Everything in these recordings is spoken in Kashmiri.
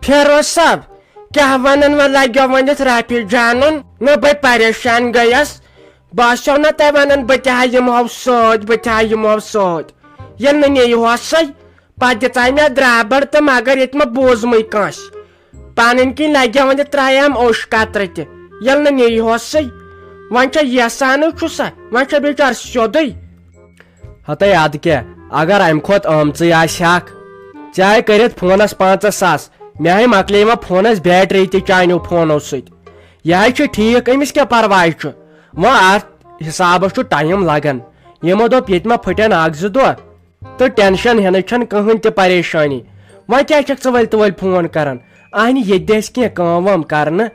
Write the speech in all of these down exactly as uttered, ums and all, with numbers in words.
فیروز صٲب، کیٛاہ ونان وۄنۍ لگیو ؤنِتھ رافی جانُن؟ نہ، بہٕ پریشان گٔیس۔ بہٕ آسیو نہ تۄہہِ ونان بہٕ تہِ ہا یِمہو سۭتۍ، بہٕ تہِ ہا یِمہو سۭتۍ۔ ییٚلہِ نہٕ نیٖہوسٕے، پتہٕ دِژاے مےٚ درٛابڑ تہٕ مگر ییٚتہِ مہ بوٗزمٕے کٲنٛسہِ۔ پنٕنۍ کِنۍ لگیو ؤنِتھ ترٛایام اوٚش قطرٕ تہِ۔ ییٚلہِ نہٕ نیٖہوسٕے، وۄنۍ چھا یژھانٕے چھُ سا، وۄنۍ چھا بِچار سیوٚدُے۔ ہتے ادٕ کیٛاہ، اگر امہِ کھۄتہٕ آمژٕے آسہِ ہاکھ، ژےٚ آے کٔرِتھ فونس پنژاہ ساس، مےٚ ہے مۄکلے وۄنۍ فونس بیٹری تہِ چانیو فونو سۭتۍ۔ یہِ ہے چھُ ٹھیٖک، أمِس کیٛاہ پرواے چھُ؟ وۄنۍ اتھ حسابس چھُ ٹایم لگان۔ یِمو دوٚپ ییٚتہِ ما پھٕٹن اکھ زٕ دۄہ، تہٕ ٹینشن ہٮ۪نٕچ چھنہٕ کٕہٕنۍ تہِ پریشٲنی۔ وۄنۍ کیٛاہ چھکھ ژٕ ؤلۍ تہٕ ؤلۍ فون کران؟ اہنہِ ییٚتہِ دِ اسہِ کینٛہہ کٲم وٲم کرنہٕ۔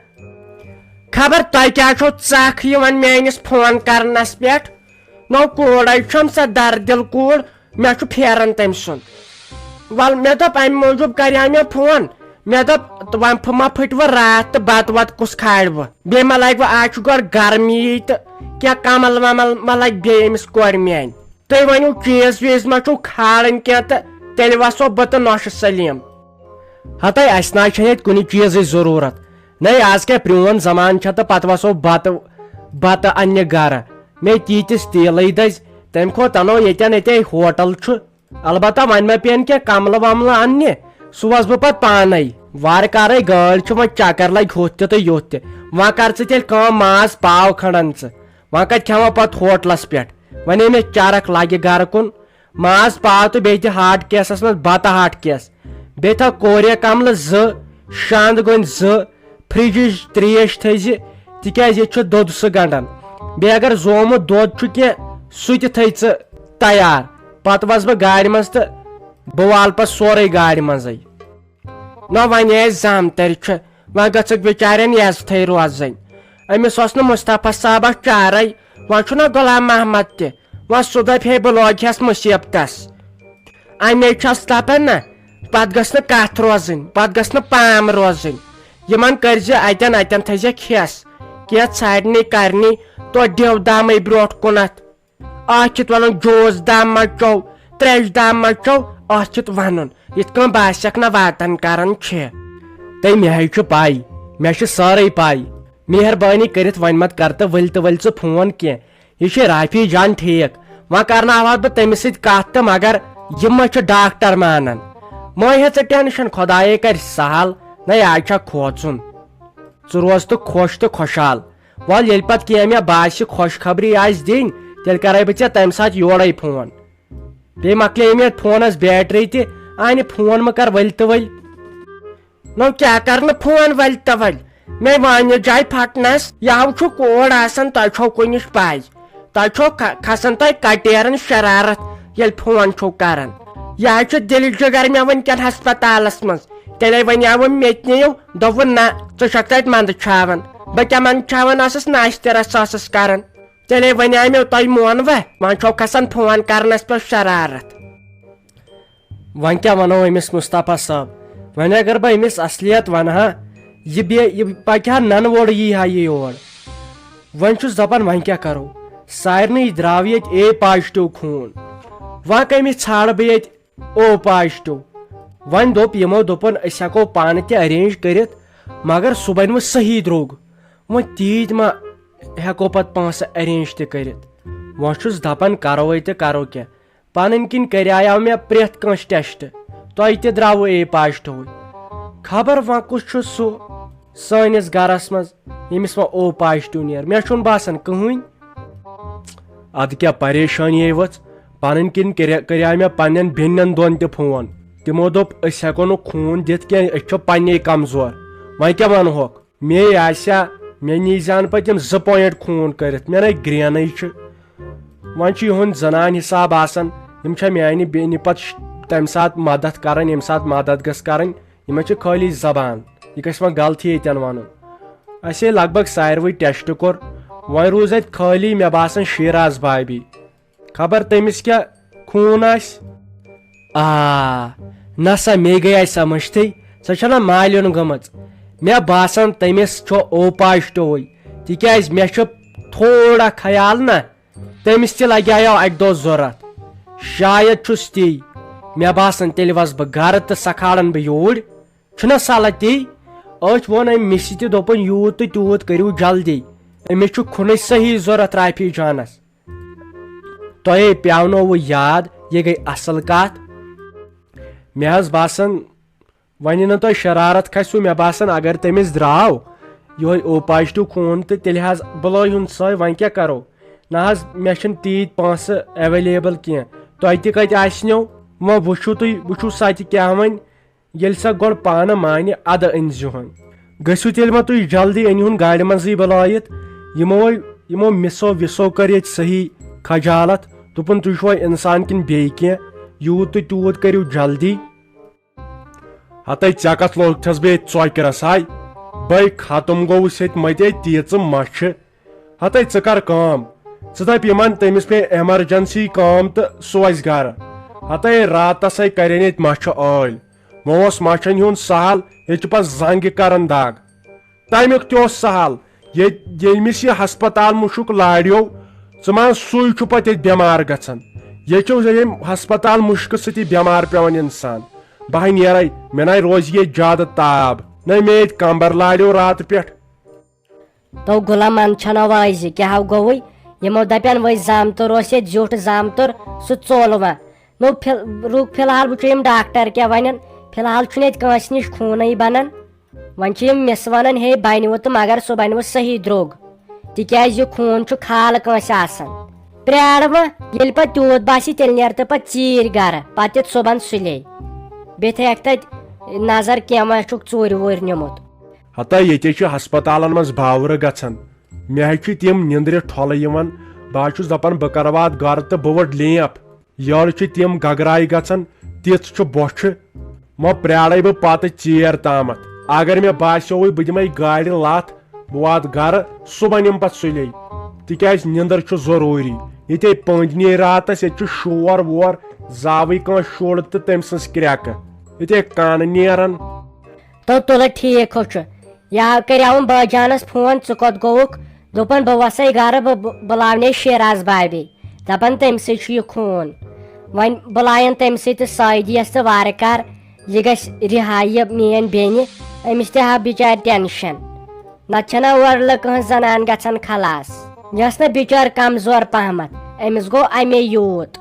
خبر تۄہہِ کیٛاہ چھو ژکھ یِوان میٲنِس فون کرنس پٮ۪ٹھ؟ نو کوٗر ہے چھم سۄ دردِل کوٗر، مےٚ چھُ پھیران تٔمۍ سُنٛد۔ ول، مےٚ دوٚپ، امہِ موٗجوٗب کریٛاو مےٚ فون۔ مےٚ دوٚپ، تہٕ وۄنۍ پھُ-، ما پھٕٹہِ وۄنۍ راتھ تہٕ بتہٕ وتہٕ کُس کھالہِ وۄنۍ؟ بیٚیہِ ما لگہِ وۄنۍ، آز چھُ گۄڈٕ گرمی تہٕ کینٛہہ کمل ومل ما لگہِ بیٚیہِ أمِس کورِ میانہِ؟ تُہۍ ؤنِو، چیٖز ویٖز ما چھُو کھالٕنۍ کینٛہہ تہٕ تیٚلہِ وسو بہٕ تہٕ نۄشہِ سلیٖم۔ ہتے، اسہِ نہ چھےٚ ییٚتہِ کُنہِ چیٖزٕچ ضروٗرت۔ نے، آز کیٛاہ پرٛون زمانہٕ چھےٚ تہٕ پتہٕ وسو بتہٕ، بتہٕ اننہِ گرٕ۔ مے تیٖتِس تیٖلٕے دٔزۍ، تمہِ کھۄتہٕ انو ییٚتٮ۪ن ییٚتے ہوٹل چھُ۔ البتہ وۄنۍ مہ پیٚن کینٛہہ کملہٕ وملہٕ اننہِ، سُہ وسہٕ بہٕ پتہٕ پانے۔ وارٕ کارے گٲڑۍ چھِ، وۄنۍ چکر لگہِ ہُتھ تہِ تہٕ یُتھ تہِ۔ وۄنۍ کر ژٕ تیٚلہِ کٲم، ماز پاو کھنڈن ژٕ۔ وۄنۍ کتہِ کھٮ۪مو پتہٕ ہوٹلس پٮ۪ٹھ؟ وۄنۍ ییٚمِس چرکھ لگہِ گرٕ کُن، ماز پاو تہٕ بیٚیہِ دِ ہاٹ کیسس منٛز بتہٕ ہاٹ کیس۔ بیٚیہِ تھاو کورے کملہٕ زٕ، شاندٕ گوٚنۍ زٕ، فرجِچ تریش تھٲیزِ، تِکیازِ ییٚتہِ چھُ دوٚد سُہ گنڈان۔ بیٚیہِ اگر زومُت دۄد چھُ کینٛہہ، سُہ تہِ تھٲے ژٕ تیار۔ پتہٕ وسہٕ بہٕ گاڑِ منٛز تہٕ بہٕ والہٕ پتہٕ سورُے گاڑِ منٛزٕے۔ نہ، وۄنۍ ٲسۍ زامتٕرۍ چھِ، وۄنۍ گٔژھکھ بِچارٮ۪ن عزتھٕے روزٕنۍ۔ أمِس اوس نہٕ مصطفیٰ صٲبس چارے، وۄنۍ چھُنہ غلام محمد تہِ، وۄنۍ سُہ دپہِ ہے بہٕ لوگہس مُصیبتس۔ اَمے چھَس دَپان نہ، پَتہٕ گٔژھ نہٕ کَتھ روزٕنۍ، پَتہٕ گٔژھ نہٕ پام روزٕنۍ۔ یِمَن کٔرزِ اَتٮ۪ن، اَتٮ۪ن تھٲیزِ کھٮ۪س۔ کینٛہہ ژھانٛڈنی کرنی، توتہِ دِو دامٕے برٛونٛٹھ کُنَتھ۔ اَتھ چھِتھ وَنُن جوٗس دام ما چو، ترٛیشہِ دام ما چو، اَتھ چھِتھ وَنُن۔ یِتھ کٔنۍ باسٮ۪کھ نہ واتان کران چھِ۔ تہٕ مےٚ ہے چھُ پَے، مےٚ چھِ سٲرٕے پَے۔ مہربٲنی کٔرِتھ وۄنۍ مت کر تہٕ ؤلۍ تہٕ ؤلۍ ژٕ فون کینٛہہ۔ یہِ چھُ رافی جان ٹھیٖک۔ وۄنۍ کرناوہا بہٕ تٔمِس سۭتۍ کتھ تہٕ مگر یہِ ما چھُ ڈاکٹر مانان۔ مہ ہےٚ ژٕ ٹینشن، خۄدایے کرِ سہل۔ نَے آز چھا کھوژُن۔ ژٕ روز تہٕ خۄش تہٕ خۄشحال۔ وَل ییٚلہِ پتہٕ کینٛہہ مےٚ باسہِ خوشخبری آسہِ دِنۍ، تیٚلہِ کرے بہٕ ژےٚ تمہِ ساتہٕ یورے فون۔ بیٚیہِ مۄکلے مےٚ فونس بیٹری تہِ، اَنہِ فون مہ کر ؤلۍ تہٕ ؤلۍ۔ نو کیٛاہ کرنہٕ فون ولہِ تہٕ ولہِ؟ مےٚ وانہِ جایہِ پھٹنس۔ یاو چھُ کوڑ آسان، تۄہہِ چھو کُنِچ پاے۔ تۄہہِ چھو کھ-، کھسان تۄہہِ کٹیرن شرارت، ییٚلہِ فون چھو کران۔ یہِ حظ چھُ دِلہِ جگر مےٚ وٕنکٮ۪ن ہسپتالس منٛز۔ تیٚلے ونیاوُم مےٚ تہِ نِیِو، دوٚپُن، نہ، ژٕ چھکھ تتہِ منٛدٕ چھاوان۔ بہٕ کیٛاہ منٛدٕ چھاوان ٲسٕس؟ ناشتہٕ رژھ ٲسٕس کران۔ تیٚلے ونیاو مےٚ، تۄہہِ مونوا؟ وۄنۍ چھو کھسان فون کرنس پٮ۪ٹھ شرارت۔ وۄنۍ کیٛاہ وَنو أمِس مصطفیٰ صٲب؟ وۄنۍ اگر بہٕ أمِس اصلیت وَنہٕ ہا، یہِ بے-، یہِ پَکہِ ہا نَنہٕ وورٕ، یی ہا یہِ یور۔ وۄنۍ چھُس دَپان، وۄنۍ کیٛاہ کَرو؟ سارنٕے درٛاو ییٚتہِ اے پازٹِو خوٗن، وۄنۍ کٔمِس ژھانٛڈٕ بہٕ ییٚتہِ او پازٹِو؟ وۄنۍ دوٚپ یِمو، دوٚپُن، أسۍ ہٮ۪کو پانہٕ تہِ ارینج کٔرِتھ، مگر سُہ بَنہِ وۄنۍ صحیح درٛوگ۔ وۄنۍ تیٖتۍ ما ہٮ۪کو پَتہٕ پونٛسہٕ ارینج تہِ کٔرِتھ؟ وۄنۍ چھُس دَپان، کَروے تہٕ کَرو کیٛاہ؟ پنٕنۍ کِنۍ کریاو مےٚ پرٛٮ۪تھ کٲنٛسہِ ٹیسٹ، تۄہہِ تہِ درٛاوٕ اے پازٹِوٕے۔ خبر وۄنۍ کُس چھُ سُہ سٲنِس گرس منٛز ییٚمِس وۄنۍ او پازٹِو نیرِ؟ مےٚ چھُنہٕ باسان کٕہٕنۍ۔ ادٕ کیٛاہ پریشٲنی ؤژھ؟ پنٕنۍ کِنۍ کرے-، کریاو مےٚ پننٮ۪ن بیٚنٮ۪ن دۄن تہِ فون۔ تِمو دوٚپ، أسۍ ہٮ۪کو نہٕ خوٗن دِتھ کینٛہہ، أسۍ چھِ پننے کمزور۔ وۄنۍ کیٛاہ ونہوکھ؟ مے آسہِ ہا، مےٚ نیٖزِ ہن پتہٕ تِم زٕ پوینٹ خوٗن کٔرِتھ، مےٚ نے گرینٕے چھِ۔ وۄنۍ چھُ یِہُنٛد زنان حساب آسان، یِم چھا میانہِ بیٚنہِ پتہٕ ش-، تمہِ ساتہٕ مدد کران، ییٚمہِ ساتہٕ مدد گٔژھ کرٕنۍ، یِمن چھِ خٲلی زبان، یہِ گژھِ وۄنۍ غلطی ییٚتٮ۪ن ونُن۔ اسے لگ بگ ساروٕے ٹیسٹ کوٚر، وۄنۍ روٗز اتہِ خٲلی، مےٚ باسان، شیراز بابی۔ خبر تٔمِس کیٛاہ خوٗن آسہِ۔ آ، نہ سا، مے گٔیے سمجھ تھٕے، سۄ چھےٚ نہ مالیُن گٔمٕژ۔ مےٚ باسان، تٔمِس چھُ او پازٹِوٕے، تِکیٛازِ مےٚ چھُ تھوڑا خیال نہ، تٔمِس تہِ لگیٛاو اکہِ دۄہ ضروٗرت۔ شاید چھُس تی۔ مےٚ باسان، تیٚلہِ وسہٕ بہٕ گرٕ تہٕ سۄ کھالن بہٕ یوٗرۍ۔ چھُنہ صلاح تی؟ أتھۍ ووٚن أمۍ مِسہِ تہِ، دوٚپُن، "یوٗت تہٕ تیوٗت کٔرِو جلدی، أمِس چھُ کھُنٕچ صحیح ضروٗرت رافی جانس۔" تۄہے پیٛاونووٕ یاد، یہِ گٔے اصل کتھ۔ مےٚ حظ باسان، وۄنۍ نہٕ تۄہہِ شرارت کھسِوٕ، مےٚ باسان، اگر تٔمِس درٛاو یِہوٚے او پازٹیو خوٗن، تہٕ تیٚلہِ حظ بُلٲیہُن سۄے۔ وۄنۍ کیٛاہ کرو؟ نہ حظ، مےٚ چھِنہٕ تیٖتۍ پونٛسہٕ ایویلیبل کینٛہہ۔ تۄہہِ تہِ کتہِ آسنو؟ وۄنۍ وٕچھِو تُہۍ، وٕچھِو سۄ تہِ کیٛاہ وۄنۍ۔ ییٚلہِ سۄ گۄڈٕ پانہٕ مانہِ، ادٕ أنۍ زِہون۔ گٔژھِو تیٚلہِ وۄنۍ تُہۍ جلدی، أنِہُن گاڑِ منٛزٕے بُلٲیِتھ۔ یِمو، یِمو مِسو وِسو کٔر ییٚتہِ صحیح خجالت۔ دوٚپُن، "تُہۍ چھُوا انسان کِنہٕ بیٚیہِ کینٛہہ؟ یوٗت تہٕ تیوٗت کٔرِو جلدی۔" ہتے ژےٚ کتھ لوگتھس بہٕ ییٚتہِ ژۄکہِ رساے؟ بے ختم گوٚوُس ییٚتہِ متے تیٖژٕ مچھِ۔ ہتے ژٕ کر کٲم، ژٕ دپ یِمن تٔمِس پیٚیہِ ایمرجنسی کٲم تہٕ سوزِ گرٕ۔ ہتے راتس ہے کرن ییٚتہِ مچھِ ٲلۍ۔ مےٚ اوس مچھن ہُنٛد سہل، ییٚتہِ چھُ پتہٕ زنگہِ کران دگ۔ تمیُک تہِ اوس سہل، ییٚتہِ ییٚمِس یہِ ہسپتال مُشُک لاریو، ژٕ مان سُے چھُ پتہٕ ییٚتہِ بٮ۪مار گژھان۔ ییٚتہِ چھُ ییٚمہِ ہسپتال مُشکہٕ سۭتی بٮ۪مار پٮ۪وان انسان۔ بہٕ ہا نیرے، مےٚ نَے روزِ ییٚتہِ زیادٕ تاب، نَے مےٚ ییٚتہِ کمبر لاریو راتہٕ پٮ۪ٹھ۔ تو غلام من چھنو وٲزِ، کیٛاہ ہو گوٚوُے؟ یِمو دپن وٲے زامتُر اوس ییٚتہِ زیُٹھ زامتُر، سُہ ژوٚل وۄنۍ۔ نو فِل-، رُک فی الحال وٕچھو یِم ڈاکٹر کیٛاہ ونن۔ فی الحال چھُنہٕ ییٚتہِ کٲنٛسہِ نِش خوٗنٕے بنان۔ وۄنۍ چھِ یِم مِس ونان، ہے بنہِ وۄنۍ تہٕ مگر سُہ بنہِ وۄنۍ صحیح درٛوگ، تِکیٛازِ یہِ خوٗن چھُ کھالہٕ کٲنٛسہِ آسان۔ پرٛارٕ وۄنۍ، ییٚلہِ پتہٕ تیوٗت باسہِ، تیٚلہِ نیر تہٕ پتہٕ ژیٖرۍ گرٕ، پتہٕ یِتھ صُبحن سُلے۔ بیٚیہِ تھٲیکھ تتہِ نظر کینٛہہ ما چھُکھ ژوٗرِ ووٗرِ نیومُت۔ ہتا ییٚتے چھِ ہسپتالن منٛز باورٕ گژھان۔ مےٚ حظ چھِ تِم نِندرِ ٹھۄلہٕ یِوان۔ بہٕ حظ چھُس دپان، بہٕ کرٕ واتہٕ گرٕ تہٕ بہٕ وٕڑٕ لیمپ۔ یورٕ چھِ تِم گگرایہِ گژھان، تِژھ چھُ بۄچھِ۔ وۄنۍ پرٛارے بہٕ پتہٕ ژیر تامتھ۔ اگر مےٚ باسیووُے، بہٕ دِمے گاڑِ لتھ، بہٕ واتہٕ گرٕ، صُبحن یِمہٕ پتہٕ سُلے۔ تِکیٛازِ نِندٕر چھُ ضروٗری۔ ییٚتے پٔنٛدۍ نیرِ راتس، ییٚتہِ چھُ شور وور، زاوٕے کانٛہہ شُر تہٕ تٔمۍ سٕنٛز کرٛٮ۪کہٕ۔ ییٚتے کانہٕ نیران۔ تو تُلہٕ ٹھیٖک ہو چھُ۔ یا کریاوُم بٲجانس فون، "ژٕ کوٚت گوٚوُکھ؟" دوٚپُن، "بہٕ وسے گرٕ، بہٕ بُ-، بُلاونے شیراز بابی، دپان تٔمۍ سٕے چھُ یہِ خوٗن۔" وۄنۍ بُلایَن تٔمۍ سٕے تہٕ سٲیدیَس تہٕ وارٕ کار، یہِ گژھِ رِہاے یہِ میٲنۍ بیٚنہِ، أمِس تہِ ہاو بِچارِ ٹینشن۔ نتہٕ چھنہ اورٕ لہٕ کٕہٕنٛز زنان گژھان خلاص۔ یۄس نہٕ بِچٲر کمزور پہمتھ، أمِس گوٚو امے یوٗت۔